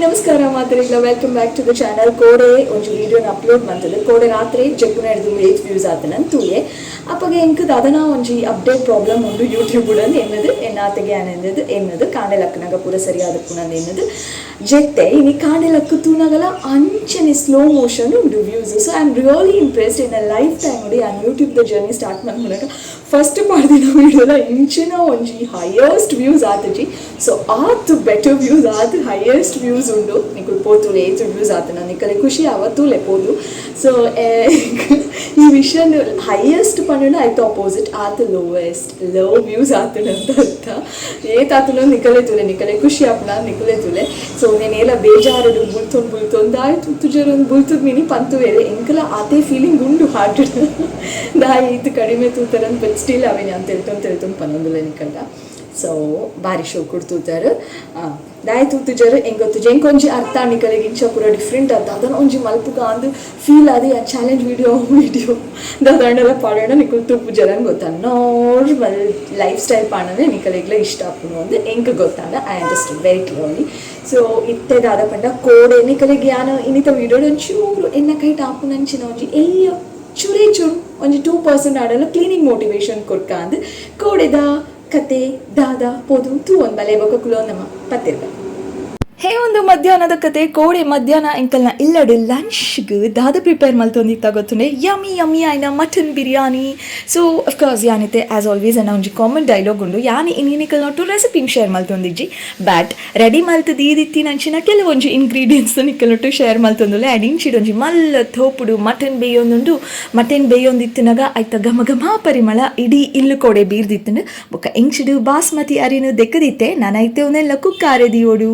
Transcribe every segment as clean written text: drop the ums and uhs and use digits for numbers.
ನಮಸ್ಕಾರ ಮಾತರಿಗ್ಲ, welcome back to the channel. ಕೋಡೆ ಒಂಜಿ ವಿಡಿಯೋನ ಅಪ್ಲೋಡ್ ಮಂತುದು ಕೋಡೆ ರಾತ್ರಿ ಜೆಪ್ಪುನ ಹಿಡ್ದು ಏತ್ ವ್ಯೂಸ್ ಆತನ ತೂಯೆ. ಅಪ್ಪಗ ಎಂಕ್ ದಾದನ ಒಂಜಿ ಅಪ್ಡೇಟ್ ಪ್ರಾಬ್ಲಮ್ ಉಂಡು ಯೂಟ್ಯೂಬ್ ಎನ್ನದು ಎನ್ನಾತೆಗೆ ಅನ್ನೆಂದದು ಎನ್ನದು ಕಾಂಡೆ ಲಕ್ಕನಾಗ ಪೂರ ಸರಿಯಾದ ಪುನಂದು ಎನ್ನದು ಜೆತ್ತೆ. ಇನಿ ಕಾಂಡೆ ಲಕ್ಕು ತೂನಗಲ ಅಂಚನೆ ಸ್ಲೋ ಮೋಷನ್ ಉಂಡು views. So I am really impressed. In life time ನೋಡಿ ನಾನು YouTube the journey start ಮಲ್ಪುನಗ first ಪಾಡ್ದಿನ ವಿಡಿಯೋಲ ಇಂಚಿನ ಒಂಜಿ ಹೈಯೆಸ್ಟ್ ವ್ಯೂಸ್ ಆತಜಿ. ಸೊ ಆತ್ ಬೆಟರ್ ವ್ಯೂಸ್, ಆತ್ ಹೈಯೆಸ್ಟ್ ವ್ಯೂಸ್ ಉಂಡು. ನಿಕುಲು ಪೋತುಲೆ, ಏತ್ ವ್ಯೂಸ್ ಆತನ ನಿಕಲೆ ಖುಷಿ ಆವ ತೂಲೆ ಪೋದು. ಸೊ ಈ ವಿಷಯ ಹೈಯೆಸ್ಟ್ ಪಂಡ ಆಯ್ತು ಅಪೋಸಿಟ್ ಆತ lowest low views ಆತನ ಅಂತ ಅರ್ಥ. ಏತ್ ಆತನ ನಿಕಲೆ ತೂಲೆ, ನಿಕಲೆ ಖುಷಿ ಆಪುನ ನಿಕಲೆ ತೂಲೆ. ಸೊ నేనేలా ಬೇಜಾರುಡು ಬುಲ್ತೊಂದು ಬುಲ್ತೊಂದು ಆಯ್ತು ತುಜರೊಂದು ಬುಲ್ತದ ಮಿನಿ ಪಂತುವೇರೆ ಎಂಕಲ ಆತೇ ಫೀಲಿಂಗ್ ಉಂಡು ಹಾರ್ಟ್ ದಾಯಿ ಈತ್ ಕಡಿಮೆ ತೂತಾರಂತ. ಬಟ್ ಸ್ಟಿಲ್ ಅವೇನೆ ಅಂತ ತೆಲ್ತೊಂದು ತೆಲ್ತೊಂದು ಪನೊಂದುಲ್ಲ ನಿಕಲ್ಡ. ಸೊ ಬಾರಿ ಶೋಕುಡು ತೂತಾರು ದಾಯ ತೂತುಜರು ಎಂಗೊತ್ತುಜ ಎಂಕೊಂಜಿ ಅರ್ಥ ನಿಕಲೆಗ್ ಇಂಚ ಪೂರ ಡಿಫ್ರೆಂಟ್ ಅರ್ಥ ಅದನ್ನ ಒಂಜಿ ಮಲ್ಪುಗ ಅಂದು ಫೀಲ್ ಆದಿ. ಆ challenge video video ದಾದಾಂಡಲ ಪಾಡೋಣ ನಿಕುಲು ತೂಪು ಜನ ಗೊತ್ತಾ, normal life style ಪಾಡನೆ ನಿಕಲೆಗ್ಲ ಇಷ್ಟ ಆಪುನು ಅಂದ್ ಎಂಕ್ ಗೊತ್ತಾಂಡ. I understand very clearly. So ಇತ್ತೆ ದಾದ ಪಂಡ ಕೋಡೆ ನಿಕಲೆಗ್ ಯಾನ್ ಇನ್ನಿತ ವಿಡಿಯೋ ಒಂಚೂರು ಎನ್ನ ಕೈಟ್ ಆಪುನಂಚಿನ ಒಂಜಿ ಎಲ್ಯ ಚೂರೇ ಚೂರು ಒಂಜಿ 2% ಆಡಲ ಕ್ಲೀನಿಂಗ್ ಮೋಟಿವೇಶನ್ ಕೊರ್ಕ ಅಂದ್ ಕೋಡೆದ ಕತೆ ದಾದ ಪೋದು ತೂ ಒಂದು ಬಲೆ ಬೊಕ ಕುಲೋಂದಮ್ಮ ಪತ್ತಿರ್ಗ. ಹೇ, ಒಂದು ಮಧ್ಯಾಹ್ನದ ಕತೆ. ಕೋಡೆ ಮಧ್ಯಾಹ್ನ ಎಂಕಲ್ನ ಇಲ್ಲಡು ಲಂಚ್ಗ್ ದಾದ ಪ್ರಿಪೇರ್ ಮಲ್ತೊಂದಿತ್ತ ಗೊತ್ತುಂಡೆ? ಯಮ್ಮಿ ಯಮ್ಮಿ ಆಯ್ನ mutton biryani. So of course ಯಾನಿತೆ as always ಅನ್ನ ಒಂಜಿ ಕಾಮನ್ ಡೈಲಾಗ್ ಉಂಡು, ಯಾನಿ ಇನ್ನಿನಿಕಲ್ ನೊಟ್ಟು ರೆಸಿಪಿನ್ ಶೇರ್ ಮಲ್ತೊಂದಿಜ್ಜಿ, ಬಟ್ ರೆಡಿ ಮಲ್ತ್ ದೀದಿತ್ತಿನಂಚಿನ ಕೆಲವೊಂಜಿ ಇಂಗ್ರೀಡಿಯೆಂಟ್ಸ್ ನಿಕಲ್ ನೊಟ್ಟು ಶೇರ್ ಮಲ್ತೊಂದುಲ್ಲೆ. ಆ್ಯಂಡ್ ಇಂಚಿಡ್ ಒಂಜಿ ಮಲ್ಲ ಥೋಪುಡು ಮಟನ್ ಬೇಯೊಂದುಂಡು. ಮಟನ್ ಬೇಯೊಂದಿತ್ತಿನಾಗ ಐತ ಘಮ ಘಮ ಪರಿಮಳ ಇಡೀ ಇಲ್ಲು ಕೋಡೆ ಬೀರ್ದಿತ್ತುಂಡು. ಬೊಕ್ಕ ಇಂಚಿಡು ಬಾಸ್ಮತಿ ಅರಿನು ದೆಕ್ಕದಿತ್ತೆ. ನಾನೈತೆ ಒಂದೆಲ್ಲ ಕುಕ್ಕಾರೆ ದಿಯೋಡು.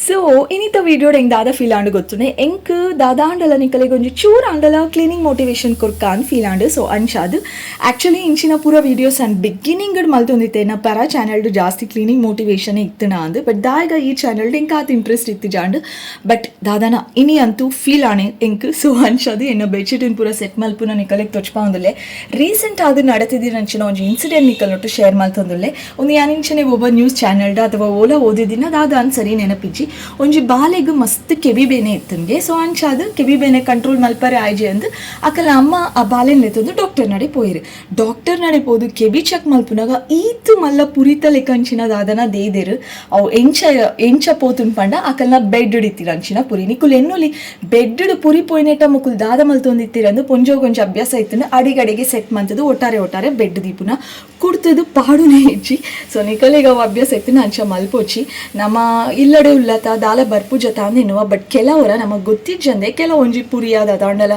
ಸೊ ಇನ್ನಿತ ವಿಡಿಯೋಡ್ ಎಂಕ್ ದಾದ ಫೀಲ್ ಆಂಡ್ ಗೊತ್ತುನೆ? ಎಂಕ್ ದಾದಾಂಡಲ ನಿಕಲೆಗ್ ಒಂಜಿ ಚೂರ್ ಆಂಡಲ ಕ್ಲೀನಿಂಗ್ ಮೋಟಿವೇಶನ್ ಕೊರ್ಕ ಅಂದ್ ಫೀಲ್ ಆಂಡ್. ಸೊ ಅಂಚಾದ್ ಆಕ್ಚುಲಿ ಇಂಚಿನ ಪೂರ ವಿಡಿಯೋಸ್ ಅನ್ ಬಿಗಿನಿಂಗ್ ಮಲ್ತೊಂದಿತ್ತೆ ನಾ ಪರ ಚಾನೆಲ್ ಜಾಸ್ತಿ ಕ್ಲೀನಿಂಗ್ ಮೋಟಿವೇಶನ್ ಇತ್ತುನ ಅಂದ್. ಬಟ್ ದಾಯಗ ಈ ಚಾನೆಲ್ ಎಂಕ್ ಆತ್ ಇಂಟ್ರೆಸ್ಟ್ ಇತ್ತಿಜಾಂಡ್. ಬಟ್ ದಾದಾನ ಇನಿ ಅಂತೂ ಫೀಲ್ ಆಣೆ ಎಂಕ್. ಸೊ ಅಂಚಾದ್ ಎನ್ನ ಬೆಡ್ಶೀಟ್ ಪೂರ ಸೆಟ್ ಮಲ್ಪುನ ನಿಕಲೆಗ್ ತೊಚ್ಪಾವೊಂದುಲ್ಲೆ. ರೀಸೆಂಟ್ ಆದ್ ನಡತಿದಿನಂಚಿನ ಒಂಜಿ ಇನ್ಸಿಡೆಂಟ್ ನಿಕಲ್ ಒಟ್ಟು ಶೇರ್ ಮಲ್ತೊಂದುಲ್ಲೆ. ಒಂದು ಯಾನ್ ಇಂಚನೆ ಒಬ್ಬ ನ್ಯೂಸ್ ಚಾನೆಲ್ಡ್ ಅಥವಾ ಓಲಾ ಓದಿದಿನ ದಾದ ಅನ್ ಸರಿ ನೆನಪಿಜ್ಜಿ. ಒಂಜಿ ಬಾಲೆಗ್ ಮಸ್ತ್ ಕೆವಿ ಬೇನೆ ಇತ್ತಂಗೆ. ಸೊ ಅಂಚಾದ್ ಕೆವಿ ಬೇನೆ ಕಂಟ್ರೋಲ್ ಮಲ್ಪರೆ ಆಯ್ಜೆ ಅಂದ್ ಅಕಲ ಅಮ್ಮ ಆ ಬಾಲೆನ್ ಲೆತ್ತೊಂದು ಡಾಕ್ಟರ್ ನಡೆ ಪೋಯಿರು. ಡಾಕ್ಟರ್ ನಡೆ ಪೋದು ಕೆವಿ ಚೆಕ್ ಮಲ್ಪುನಾಗ ಈತ್ ಮಲ್ಲ ಪುರಿತ ಲೆಕ್ಕಂಚಿನ ದಾದನ ದೇದೆರು. ಅವು ಎಂಚ ಎಂಚ ಪೋತುನ್ ಪಂಡ ಅಕಲ್ನ ಬೆಡ್ ಇತ್ತಿರಂಚಿನ ಪುರಿ. ನಿಕುಲು ಎನ್ನುಲಿ, ಬೆಡ್ ಪುರಿ ಪೋಯಿನೆಟ ಮುಕುಲು ದಾದ ಮಲ್ತೊಂದಿತ್ತಿರಂದು. ಪೊಂಜೋಗ್ ಒಂಜಿ ಅಭ್ಯಾಸ ಇತ್ತುಂಡು, ಅಡಿಗಡಿಗೆ ಸೆಟ್ ಮಂತದು ಒಟ್ಟಾರೆ ಒಟ್ಟಾರೆ ಬೆಡ್ ದೀಪುನ, ಕುಡ್ತದು ಪಾಡುನೇ ಇಜ್ಜಿ. ಸೊ ನಿಕಲೆಗ್ ಅವು ಅಭ್ಯಾಸ ಇತ್ತು ಅಂಚ ಮಲ್ಪೊಚ್ಚಿ. ನಮ್ಮ ಇಲ್ಲಡೆ ಉಲ್ಲತ ದಾಲ ಬರ್ಪುಜತ ಅಂದ್ ಎನ್ನುವ. ಬಟ್ ಕೆಲವರ ನಮಗ್ ಗೊತ್ತಿಜ್ಜಂದೆ ಕೆಲವೊಂಜಿ ಪುರಿಯಾದ ದಾಂಡಲ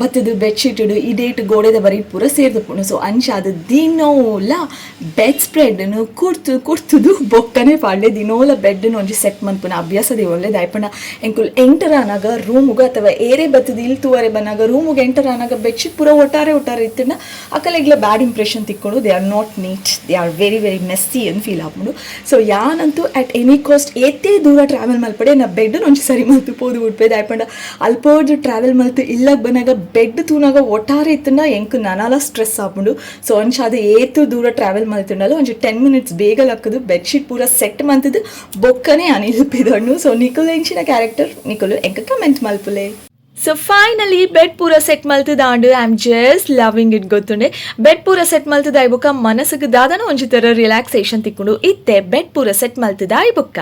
ಬತ್ತದು ಬೆಡ್ಶೀಟ್ ಇಡೇಟ್ ಗೋಡೆದ ಬರಿ ಪೂರ ಸೇರ್ದು ಪುಣು. ಸೊ ಅಂಚಾದ್ ದಿನೋಲ ಬೆಡ್ ಸ್ಪ್ರೆಡ್ ಕುರ್ತು ಕುರ್ತುದು ಬೊಕ್ಕನೆ ಪಾಡ್ಲೆ. ದಿನೋಲ ಬೆಡ್ ಒಂಜಿ ಸೆಟ್ ಮನ್ಪುನ ಅಭ್ಯಾಸ ದೇವೊಲ್ಲೆ. ದಾಯಪಂಡ ಎಂಕುಲು ಎಂಟರ್ ಆನಾಗ ರೂಮುಗ ಅಥವಾ ಏರೇ ಬತ್ತದು ಇಲ್ ತೂವರೆ ಬನ್ನಾಗ ರೂಮುಗೆ ಎಂಟರ್ ಆನಾಗ ಬೆಡ್ಶೀಟ್ ಪೂರ ಒಟ್ಟಾರೆ ಒಟ್ಟಾರೆ ಇತ್ತಿನ ಅಕಲೆಗ್ಲ ಬ್ಯಾಡ್ impression ತಿಕ್ಕೊಂಡು, they are not neat, they are very very messy ಅಂತ ಫೀಲ್ ಆಪುಂಡು. ಸೊ ಯಾನಂತೂ at any cost ಏತೇ ದೂರ ಟ್ರಾವೆಲ್ ಮಲ್ಪಡೆ ನಾ ಬೆಡ್ ಒಂಜಿ ಸರಿ ಮಲ್ತು ಪೋದು ಉಡ್ಪೆ. ದಾಯಪಂಡ ಅಲ್ಪೋರ್ದು ಟ್ರಾವೆಲ್ ಮಲ್ತು ಇಲ್ಲಗ್ ಬನ್ನಾಗ ಬೆಡ್ ತೂನಾಗ ಒಟ್ಟಾರೆ ಇತ್ತಂಡ ಎಂಕ್ ನನಲ ಸ್ಟ್ರೆಸ್ ಆಪುಂಡು. ಸೊ ಅಂಚಾದ್ ಏತು ದೂರ ಟ್ರಾವೆಲ್ ಮಲ್ತುಂಡಲ ಒಂಜಿ 10 ಮಿನಿಟ್ಸ್ ಬೇಗ ಲಕ್ಕದು ಬೆಡ್ಶೀಟ್ ಪೂರ ಸೆಟ್ ಮಂತದು ಬೊಕ್ಕನೆ ಅನಿಲ್ ಪಿದಣ್ಣು. ಸೊ ನಿಕುಲು ಎಂಚಿನ ಕ್ಯಾರೆಕ್ಟರ್ ನಿಕುಲು ಎಂಕ್ ಕಮೆಂಟ್ ಮಲ್ಪುಲೆ. ಸೊ ಫೈನಲಿ ಬೆಡ್ ಪೂರ ಸೆಟ್ ಮಲ್ತದಾಂಡ್. I am just loving it ಗೊತ್ತುಂಡೆ. ಬೆಡ್ ಪೂರ ಸೆಟ್ ಮಲ್ತದಾಯ್ ಬೊಕ್ಕ ಮನಸ್ಸಿಗೆ ದಾದನ ಒಂಜಿ ತರ ರಿಲ್ಯಾಕ್ಸೇಷನ್ ತಿಕ್ಕೊಂಡು ಇತ್ತೆ. ಬೆಡ್ ಪೂರ ಸೆಟ್ ಮಲ್ತದಾಯ್ ಬೊಕ್ಕ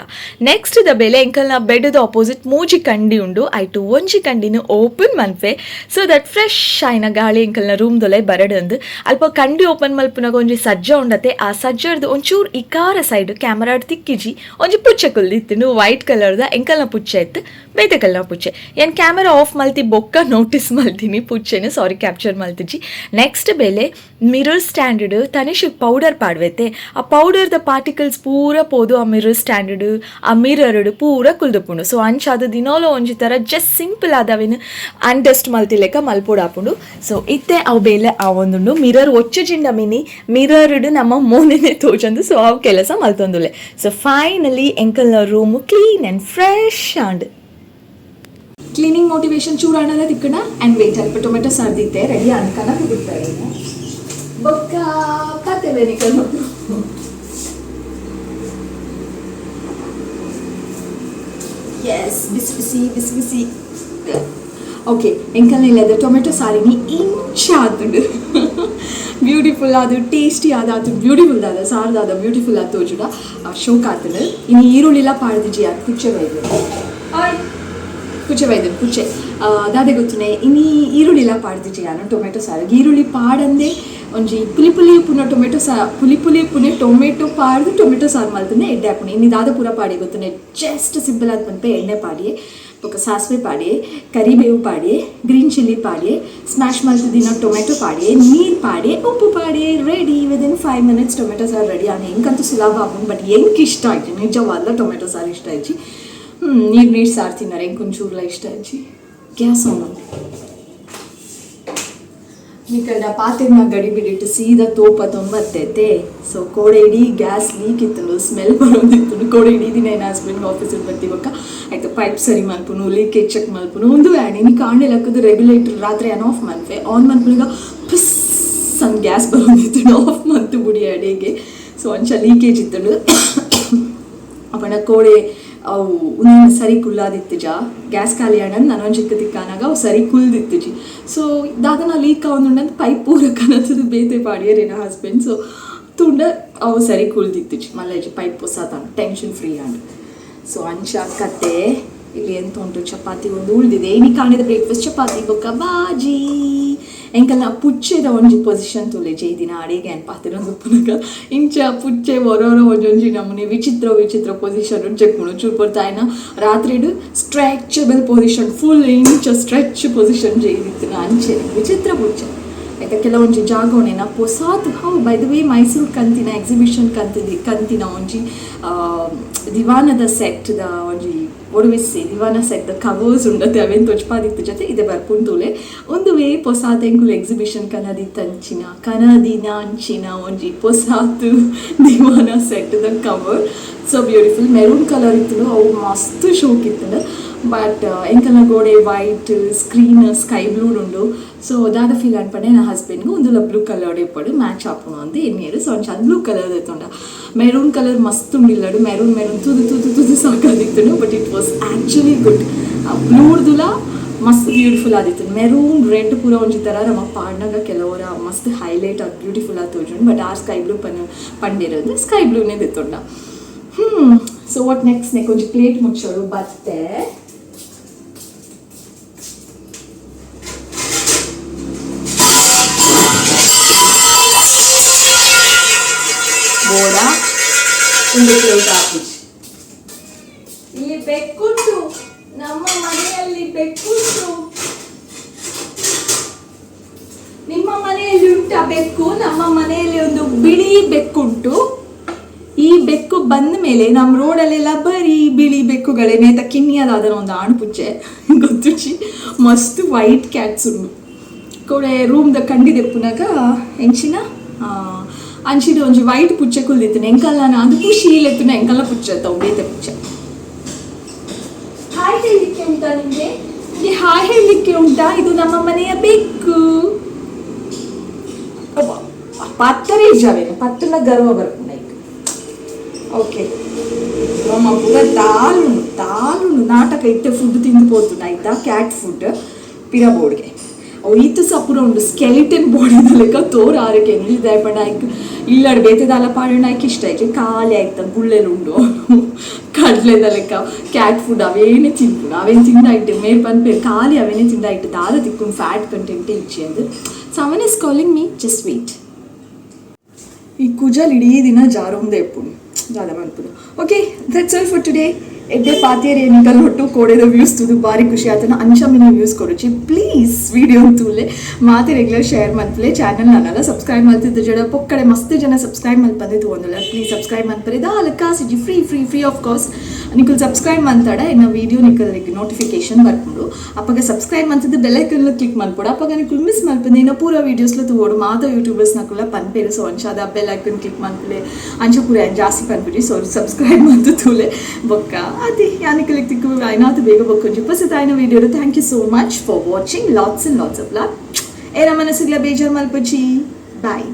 ನೆಕ್ಸ್ಟ್ the ಬೆಲೆ ಎಂಕಲ್ನ ಬೆಡ್ ದ ಆಪೋಸಿಟ್ ಮೂಜಿ ಕಂಡಿ ಉಂಡು. ಐಟು ಒಂಜಿ ಕಂಡಿನ ಓಪನ್ ಮನ್ಪೆ, ಸೊ that fresh ಆಯ್ನ ಗಾಳಿ ಎಂಕಲ್ನ ರೂಮ್ ದೊಲೆ ಬರಡಂದು. ಅಲ್ಪ ಕಂಡಿ ಓಪನ್ ಮಲ್ಪುನಾಗ ಒಂಜಿ ಸಜ್ಜ ಉಂಡತೆ. ಆ ಸಜ್ಜರ್ದು ಒಂಚೂರು ಇಕಾರ ಸೈಡ್ ಕ್ಯಾಮರಾ ತಿಕ್ಕಿಜಿ, ಒಂಜಿ ಪುಚ್ಚೆ ಕುಲ್ದಿತ್ತು, ವೈಟ್ ಕಲರ್ದ. ಎಂಕಲ್ನ ಪುಚ್ಚೆ ಇತ್ತು, ಬೇತೆ ಕಲ್ನ ಪುಚ್ಚೆ. ಏನ್ ಕ್ಯಾಮರಾ ಆಫ್ ಮಲ್ತಿ ಬೊಕ್ಕ ನೋಟಿಸ್ ಮಲ್ತೀನಿ ಪುಚ್ಚೆನು, ಸಾರಿ, ಕ್ಯಾಪ್ಚರ್ ಮಲ್ತಿಜಿ. ನೆಕ್ಸ್ಟ್ ಬೆಲೆ ಮಿರರ್ ಸ್ಟ್ಯಾಂಡರ್ಡ್ ತನಿಷ್ ಪೌಡರ್ ಪಾಡ್ವೆತೆ. ಆ ಪೌಡರ್ದ ಪಾರ್ಟಿಕಲ್ಸ್ ಪೂರ ಪೋದು ಆ ಮಿರರ್ ಸ್ಟ್ಯಾಂಡರ್ಡ್, ಆ ಮಿರರ್ಡ್ ಪೂರ ಕುಲ್ದುಪುಂಡು. ಸೊ ಅಂಚಾದ ದಿನೋಲ ಒಂಜಿ ಥರ ಜಸ್ಟ್ ಸಿಂಪಲ್ ಆದವೇನು ಅನ್ಡಸ್ಟ್ ಮಲ್ತಿಲೆಕ್ಕ ಮಲ್ಪೊಡಾಪುಂಡು. ಸೊ ಇತ್ತೆ ಅವು ಬೇಲೆ ಆವೊಂದುಂಡು. ಮಿರರ್ ಒಚ್ಚು ಜಿಂಡ ಮಿನಿ ಮಿರರ್ಡ್ ನಮ್ಮ ಮೋನೆನೆ ತೋಜಂದು. ಸೊ ಅವು ಕೆಲಸ ಮಲ್ತೊಂದುಲ್ಲೆ. ಸೊ ಫೈನಲಿ ಎಂಕಲ್ನ room clean and fresh and cleaning motivation ಚೂರಾಣದ ತಿಕ್ಕಣ. ಆ್ಯಂಡ್ ವೇಟ್, ಅಲ್ಪ ಟೊಮೆಟೊ ಸಾರ್ದಿತ್ತೆ ರೆಡಿ ಅನ್ಕನ ಬಿಡ್ತಾರೆ. ಬೊಕ್ಕ ಪತ್ತೆವೆ ನಿಕಲ್. ಎಸ್, ಬಿಸಿ ಬಿಸಿ ಬಿಸಿ ಬಿಸಿ. ಓಕೆ, ಎಂಕಲ್ನ ಇಲ್ಲದ ಟೊಮೆಟೊ ಸಾರಿನಿ ಇಂಚ ಆತುಂಡು. ಬ್ಯೂಟಿಫುಲ್ ಅದು, ಟೇಸ್ಟಿ ಆದ ಆತು, ಬ್ಯೂಟಿಫುಲ್ ದಾದ ಸಾರ್ದಾದ ಬ್ಯೂಟಿಫುಲ್ ಆದ ತೋಜುಡ ಶೋಕ್ ಆತುಂಡು. ಇನ್ನು ಈರುಳ್ಳಿಲ ಪಾಡ್ದಿಜಿ ಅದು. ಪುಚ್ಚೆ ಬೈದು, ಆಯ್ ಪುಚ್ಚೆ ಬೈದು ಪುಚ್ಚೆ ದಾದೆ ಗೊತ್ತುನೆ. ಇನಿ ಈರುಳ್ಳಿಲ ಪಾಡ್ದಿಜಿ ಯಾನು ಟೊಮೆಟೊ ಸಾರು. ಈರುಳ್ಳಿ ಪಾಡಂದೆ ಒಂಜಿ ಪುಲಿ ಪುಲಿ ಪುನ ಟೊಮೆಟೊ ಸಾ, ಪುಲಿ ಪುಲಿ ಪುನೆ ಟೊಮೆಟೊ ಪಾಡ್ದು ಟೊಮೆಟೊ ಸಾರು ಮಲ್ತಂದೆ ಎಡ್ಡೆ ಆಪುಂಡು. ಇನ್ನು ದಾದ ಪೂರ ಪಾಡಿ ಗೊತ್ತುನೆ? ಜಸ್ಟ್ ಸಿಂಪಲ್ ಆದ್ ಪನ್ಪೆ. ಎಣ್ಣೆ ಪಾಡಿಯೆ, ಬೊಕ್ಕ ಸಾಸಿವೆ ಪಾಡಿಯೆ, ಕರಿಬೇವು ಪಾಡಿಯೆ, ಗ್ರೀನ್ ಚಿಲ್ಲಿ ಪಾಡಿಯೆ, ಸ್ಮ್ಯಾಶ್ ಮಲ್ತುದಿನ ಟೊಮೆಟೊ ಪಾಡಿಯೆ, ನೀರು ಪಾಡಿಯೆ, ಉಪ್ಪು ಪಾಡಿಯೆ, ರೆಡಿ. ವಿದಿನ್ 5 ಮಿನಿಟ್ಸ್ ಟೊಮೆಟೊ ಸಾರು ರೆಡಿ. ಆನೆ ಎಂಕಂತೂ ಸುಲಭ ಆಪುಂಡು, ಬಟ್ ಎಂಕ್ ಇಷ್ಟ ಆಯ್ತು. ನಿಜವಾದ್ಲ ಟೊಮೆಟೊ ಸಾರು ಇಷ್ಟ ಆಯ್ತು. ನೀರು ನೀರು ಸಾರು ತಿನ್ನರೆ ಎಂಕ್ ಒಂಚೂರ್ಲ ಇಷ್ಟ ಆಯ್ತು. ಗ್ಯಾಸ್ ಆನ್ ನಿಕಲ್ಡ ಪಾತೆರ್ನ ಗಡಿ ಬಿಡಿಟ್ಟು ಸೀದಾ ತೋಪ ತೊಂಬತ್ತೈತೆ. ಸೊ ಕೋಡೆ ಇಡೀ ಗ್ಯಾಸ್ ಲೀಕ್ ಇತ್ತು, ಸ್ಮೆಲ್ ಬರೋದಿತ್ತು. ಕೋಡೆ ಇಡೀ ದಿನ ಏನು ಹಸ್ಬೆಂಡ್ ಆಫೀಸಿಗೆ ಬರ್ತಿ ಬೊಕ್ಕ ಆಯ್ತು, ಪೈಪ್ ಸರಿ ಮಲ್ಪುನು, ಲೀಕೇಜ್ ಚೆಕ್ ಮಲ್ಪುನು ಒಂದು ಆ್ಯಂಡ್ ಇನ್ನು ಕಾಂಡೆ ಲಕ್ಕದು ರೆಗ್ಯುಲೇಟರ್ ರಾತ್ರಿ ಆನ್ ಆಫ್ ಮನ್ಪೆ. ಆನ್ ಮನ್ಪುನಿಗ ಪುಸ್ ಅಂದ್ ಗ್ಯಾಸ್ ಬರೋದಿತ್ತು. ಆಫ್ ಮಂತು ಬುಡಿ ಅಡಿಗೆ. ಸೊ ಅಂಚ ಲೀಕೇಜ್ ಇತ್ತು. ಅಪಣ ಕೋಡೆ ಅವು ಉಂದೆನ್ ಸರಿ ಕುಲ್ಲಾದಿತ್ತಿಜ. ಗ್ಯಾಸ್ ಖಾಲಿ ಆಂಡ ನನೊಂಜಿ ತಿಕ್ಕಾನಾಗ ಅವು ಸರಿ ಕುಲ್ದಿತ್ತಿಜಿ. ಸೊ ದಾದನ ಲೀಕ್ ಆವೊಂದುಂಡಂದ್ ಪೈಪ್ ಪೂರ ಕನತದು ಬೇತೆ ಪಾಡಿಯೆರ್ ಎನ್ನ ಹಸ್ಬೆಂಡ್. ಸೊ ತೂಂಡ ಅವು ಸರಿ ಕುಲ್ದಿತ್ತಿಜಿ, ಮಲ್ಲ ಪೈಪ್ ಪೊಸಾತಾಂಡ್, ಟೆನ್ಷನ್ ಫ್ರೀ ಆಂಡ್. ಸೊ ಅಂಚ ಕತೆ. ಇಲ್ಲಿ ಎಂತ ಉಂಟು? ಚಪಾತಿ ಒಂದು ಉಳ್ದಿದೆ. ಇನಿ ಕಾಣಿದ ಬ್ರೇಕ್ಫಾಸ್ಟ್ ಚಪಾತಿ ಬೊಕ್ಕ ಬಾಜಿ. ಎಂಕಲ್ನ ಪುಚ್ಚೆದ ಒಂಜಿ ಪೊಸಿಷನ್ ತೂಲೆ. ಜೈ ದಿನ ಅಡಿಗೆ ಅನ್ ಪಾತೆರೊಂದು ಉಪ್ಪುನಗ ಇಂಚ ಪುಚ್ಚೆ ಒರೋರ ಒಂಜೊಂಜಿ ನಮೂನೆ ವಿಚಿತ್ರ ವಿಚಿತ್ರ ಪೊಸಿಷನ್ ಚೆಕ್ಕುಂಡು. ಚೂರು ಪೊರ್ತಾಯ್ನ ರಾತ್ರಿಡ್ ಸ್ಟ್ರೆಚಬಲ್ ಪೊಸಿಷನ್, ಫುಲ್ ಇಂಚ ಸ್ಟ್ರೆಚ್ ಪೊಸಿಷನ್ ಜೈದಿತ್ತಿನ ಅಂಚೆ ವಿಚಿತ್ರ ಪುಚ್ಚೆ. ಆಯ್ತಾ, ಕೆಲವೊಂಜಿ ಜಾಗೋಣೆನ ಪೊಸಾತ್. How by the way, Mysuru ಕಂತಿನ ಎಕ್ಸಿಬಿಷನ್ ಕಂತಿದಿ ಕಂತಿನ ಒಂಜಿ ದಿವಾನದ ಸೆಟ್ ದ ಒಂಜಿ ಒಡವಿಸಿ ದಿವಾನ ಸೆಟ್ ದ ಕವರ್ಸ್ ಉಂಡತೆ. ಅವೇನ್ ತೊಜ್ಪಾದಿತ್ತು ಜೊತೆ ಇದೆ ಬರ್ಪುಂತೂಲೆ. ಒಂದು ವೇ ಪೊಸಾತ್ ಎಂಕುಲು ಎಕ್ಸಿಬಿಷನ್ ಕನದಿ ತಂಚಿನ ಕನದಿನ ಅಂಚಿನ ಒಂಜಿ ಪೊಸಾತ್ ದಿವಾನ set the cover, so beautiful maroon colour ಇತ್ತು. ಅವು ಮಸ್ತ್ ಶೋಕ್ ಇತ್ತು. ಬಟ್ ಎಂಕಲ್ನ ಗೋಡೆ ವೈಟ್, ಸ್ಕ್ರೀನ್ ಸ್ಕೈ ಬ್ಲೂ ಉಂಡು. ಸೊ ದಾದ ಫೀಲ್ ಅನ್ಪಂಡೆ ನನ್ನ ಹಸ್ಬೆಂಡ್ಗೆ ಒಂದು ಬ್ಲೂ ಕಲರ್ ಇಪ್ಪಡು, ಮ್ಯಾಚ್ ಆಪುಂಡು ಅಂದ್ ಎನ್ನಿಯೆರ್. ಸೊ ಅಂಚ ಬ್ಲೂ ಕಲರ್ ದೆತ್ತೊಂಡ. ಮೆರೂನ್ ಕಲರ್ ಮಸ್ತ್ ಉಂಡಿಲ್ಲಡು. ಮೆರೂನ್ ಮೆರೂನ್ ತೂದು ತೂದು ತೂದು ಸಾಕಾದಿತ್ತು, but it was actually good. ಬ್ಲೂಡ್ದುಲ ಮಸ್ತ್ ಬ್ಯೂಟಿಫುಲ್ ಆದಿತ್ತು. ಮೆರೂನ್ ರೆಡ್ ಪೂರ ಒಂಜಿ ಥರ ನಮ್ಮ ಪಾಡ್ನಾಗ ಕೆಲವರ ಮಸ್ತ್ ಹೈಲೈಟ್ ಆದ್ ಬ್ಯೂಟಿಫುಲ್ ಆದ್ ತೋಜುಂಡು. ಬಟ್ ಆರ್ ಸ್ಕೈ ಬ್ಲೂ ಪನ್ ಪಂಡಿರೋದು, ಸ್ಕೈ ಬ್ಲೂನೇ ದೆತ್ತೊಂಡ. So what next? ನೆಕ್ ಒಂಜಿ ಪ್ಲೇಟ್ ಮುಚ್ಚೋಡು ಬತ್ತೆ. ಬೋಡ ಒಂದು ಪ್ಲೇಟ್ ಹಾಕುಜಿ. ಇಲ್ಲಿ ಬೆಕ್ಕುಂಟು, ನಮ್ಮ ಮನೆಯಲ್ಲಿ ಬೆಕ್ಕುಂಟು. ನಿಮ್ಮ ಮನೆಯಲ್ಲಿ ಉಂಟಾ ಬೆಕ್ಕು? ನಮ್ಮ ಮನೆಯಲ್ಲಿ ಒಂದು ಬಿಳಿ ಬೆಕ್ಕುಂಟು. ಈ ಬೆಕ್ಕು ಬಂದ ಮೇಲೆ ನಮ್ಮ ರೋಡಲ್ಲೆಲ್ಲ ಬರೀ ಬಿಳಿ ಬೆಕ್ಕುಗಳೇ. ನೇತ ಕಿನ್ನಿಯದಾದನ ಒಂದು ಆಣ್ ಪುಚ್ಚೆ ಗೊತ್ತುಚಿ. ಮಸ್ತ್ ವೈಟ್ ಕ್ಯಾಟ್ಸ್ ಉಂಡು. ಕೋಡೆ ರೂಮ್ದ ಕಂಡಿದೆಪ್ಪುನಾಗ ಎಂಚಿನ ಅಂಚಿದ ಒಂಜಿ ವೈಟ್ ಪುಚ್ಚೆ ಕುಲ್ದಿತ್ತು. ಎಂಕಲ್ನ ಅದು ಖುಷಿ ಇಲ್ಲೆತ್ತುನ. ಎಂಕಲ್ನ ಪುಚ್ಚೆ ತಾವು, ಬೇತೆ ಪುಚ್ಚೆ. ಹಾಯ್ ಹೇಳಲಿಕ್ಕೆ ಉಂಟಾ ನಿಮಗೆ? ನಿಮಗೆ ಹಾಯ್ ಹೇಳಲಿಕ್ಕೆ ಉಂಟಾ? ಇದು ನಮ್ಮ ಮನೆಯ ಬೆಕ್ಕು. ಪತ್ತರೆ ಇಜ್ಜಾವೇನು ಪತ್ತುನ ಗರ್ವ ಬರ್ಪುಂಡು ಐಕ್. ಓಕೆ, ನಮ್ಮ ಪೂರ ತಾಲುಂಡು ತಾಲುಂಡು ನಾಟಕ. ಇತ್ತೆ ಫುಡ್ ತಿಂದು ಪೋತುಂಡು, ಆಯ್ತಾ? Cat food. ಪಿರ ಬೋಡ್ಗೆ. ಅವು ಈತ್ ಸಪುರ ಉಂಡು, ಸ್ಕೆಲಿಟನ್ ಬಾಡಿದ ಲೆಕ್ಕ ತೋರ್ ಆರಕ್ಕೆ ಎನ್ನಿದೆ. ಪಂಡ ಐಕ್ ಇಲ್ಲಡ್ ಬೇತೆ ದಾಲ ಪಾಡೋಣ ಐಕ್ ಇಷ್ಟ ಐಕ್ ಖಾಲಿ ಆಯ್ತ ಗುಳ್ಳೆಲು ಉಂಡು. ಕಡ್ಲೆದ ಲೆಕ್ಕ ಕ್ಯಾಟ್ ಫುಡ್ ಅವೇನೆ ತಿನ್ಪುನು. ಅವೇನು ತಿಂದಾಯ್ತು ಮೇರ್ ಪನ್ಪೇರು, ಖಾಲಿ ಅವೇನೆ ತಿಂದಾಯ್ತು, ದಾದ ತಿಕ್ಕುನು, ಫ್ಯಾಟ್ ಕಂಟೆಂಟ್ ಇಜ್ಜಿ ಅಂದ್. Someone is calling me, just wait. ಈ ಕುಜಲ್ ಇಡೀ ದಿನ ಜಾರೊಂದೇ ಇಪ್ಪುನು, ದಾದ ಮನ್ಪುನು? Okay, that's all for today. ಎಡ್ಡೆ ಪಾತಿಯರ್ ನಿಕಲ್ ಒಟ್ಟು. ಕೋಡೆದ ವ್ಯೂಸ್ ತೂದು ಬಾರಿ ಖುಷಿ ಆತನ. ಅಂಚ ಮಿನಿ ವ್ಯೂಸ್ ಕೊಡುಚಿ. ಪ್ಲೀಸ್ ವಿಡಿಯೋ ತೂಲೆ, ಮಾತೆ ರೆಗ್ಯುಲರ್ ಶೇರ್ ಮನ್ಪುಲೆ. ಚಾನಲ್ ನಾನಲ್ಲ ಸಬ್ಸ್ಕ್ರೈಬ್ ಮಲ್ತಿದ್ದ ಜಡ ಪೊಕ್ಕಡೆ ಮಸ್ತ್ ಜನ ಸಬ್ಸ್ಕ್ರೈಬ್ ಮಲ್ಪಂದೆ ತೂವೊಂದುಲ್ಲ. ಪ್ಲೀಸ್ ಸಬ್ಸ್ಕ್ರೈಬ್ ಮನ್ಪರೆ. ದಾಲ ಕಾಸಿಜಿ, free free free of cost. ನಿಕುಲ್ subscribe ಮಂತಾಡ ಎನ್ನ ವೀಡಿಯೋ ನಿಕಲ್ ನೋಟಿಫಿಕೇಶನ್ ಬರ್ಪುಂಡು. ಅಪ್ಪಗ ಸಬ್ಸ್ಕ್ರೈಬ್ ಮಂತದ್ದು ಬೆಲ್ಲೈಕನ್ ಕ್ಲಿಕ್ ಮನ್ಪೊಡು. ಅಪ್ಪಗ ನಿಕುಲ್ ಮಿಸ್ ಮಲ್ಪಂದೆ ಇನ್ನ ಪೂರ ವೀಡಿಯೋಸ್ಲ ತೂವೊಡು. ಮಾತ ಯೂಟ್ಯೂಬರ್ಸ್ ನಕುಲ ಪನ್ಪೇರು. ಸೊ ಅಂಚಾದ ಬೆಲ್ ಐಕನ್ ಕ್ಲಿಕ್ ಮನ್ಪುಲೆ. ಅಂಚ ಪೂರ ಜಾಸ್ತಿ ಪನ್ಪುಜಿ. ಸೊ ಸಬ್ಸ್ಕ್ರೈಬ್ ಮಂತು ತೂಲೆ. ಬೊಕ್ಕ ಅದೇ ಯಾನಿಕಲಿಕ್ ತಿಕ್ಕು ಐನಾತು ಬೇಗ ಬೊಕ್ಕೊಂಜಿ ಪೊಸತಾಯಿನ video. Thank you so much for watching. Lots and lots of love. ಏನ ಮನಸ್ಸುಗಳ ಬೇಜಾರು ಮಲ್ಪುಜಿ. ಬಾಯ್.